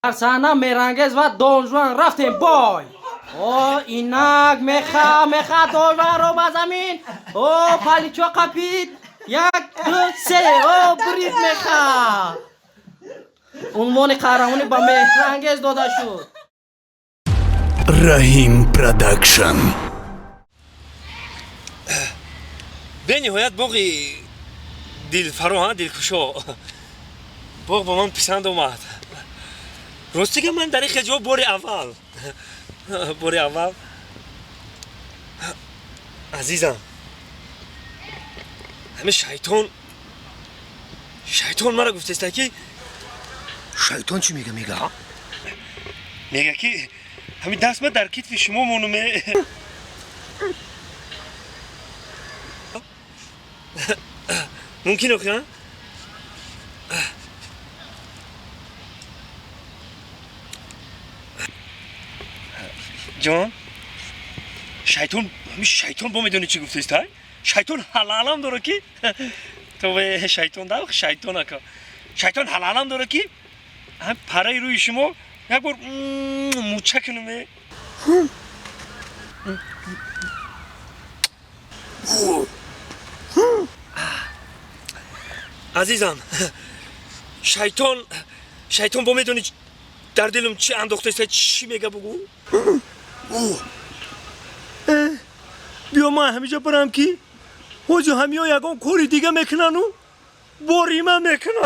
Дар саҳна Меҳрангез ва Донжуан. Рафтем, бой! О, инак меха, меха Донжуанро ба замин. О, паличо қапид. Як, ду, се. О, бурид меха. Унвони қаҳрамонӣ ба Меҳрангез дода шуд. Раҳим Продакшн. Бениҳоят боғи дилфаро, дилкушо. Боғ ба ман писанд омад. Ростига, ман дар ин хел ҷо бори аввал. Азизам, ҳамин шайтон мара гуфтеста, ки Шайтон чӣ мега? Мега, ки ҳамин даст ма дар китфи шумо монуме. Мумкин охи, а? Ҷон, шайтон, ҳамин шайтон бо медони чӣ гуфтеста? Шайтон ҳалалам дора, ки то шайтон да, шайтон ака, шайтон ҳалалам дора, ки ҳам параи рӯи шумо як бор муча кунуме. Азизам, шайтон бо медони дар дилам чӣ андохтеста, чӣ мега, бугӯ. Биё, ман ҳамиҷа барам, ки ҳози ҳамиё ягон кори дига мекунану бори ман мекунам.